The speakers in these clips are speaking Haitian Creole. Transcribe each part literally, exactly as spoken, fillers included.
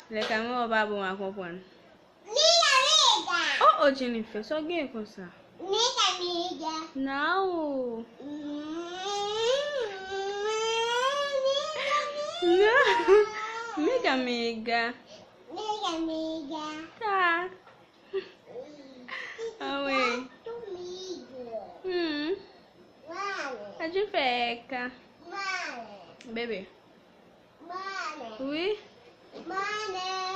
Lè kamera w pa bon, w a konprann. Miga, miga. Oh, oh, Jennifer, sa w gen konsa? Miga, miga. Now. Miga, miga. Miga, miga. Miga, miga. Ta. Ah, wi. Hmm. A Jennifer ka. Bebe. Wi.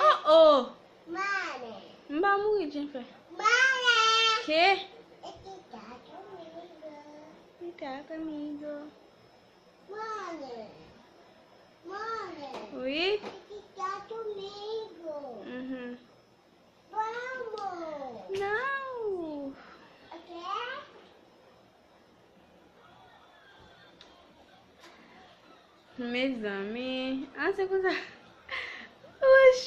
Oh, oh. M pa mouri, Jennifer. Ke? Está conmigo. Wi. Mhm. Now. Mezanmi, ah, se konsa. Wouch,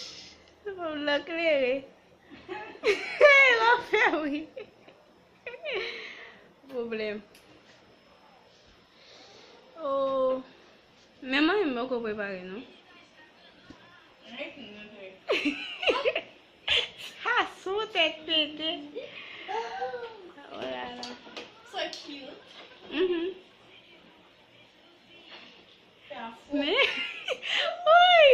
se fanm nan klere. L ap fè wi. Pwoblèm. Oh. Men mwen menm poko prepare non. Sa sou tèt pete. Oh la la. So cute. Mhm. Men, woy,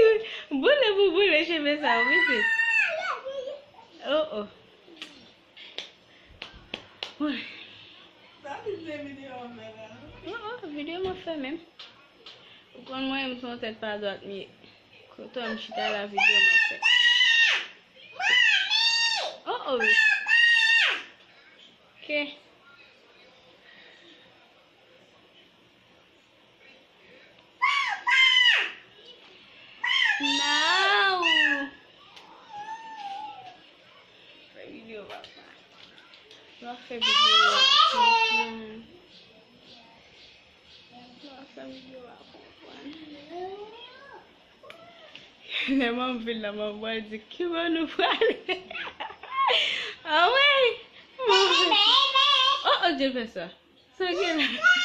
boule pou boule cheve sa, wi se. Oh, oh. Woy. Sa ti se videyo m fè la. Oh, oh, videyo m ap fè menm. Ou konn mwen, m se yon tèt pa dwat m ye. Kote m chita la, videyo m ap fè. Oh, oh, wi. Ke? Now. Fè videyo papa. N ap fè videyo a konprann. N ap fè videyo a konprann. Lè m anvi la, m ap di, "Ki bò nou prale?" Ah wi. Oh, oh, Jennifer sa. Sa gen la?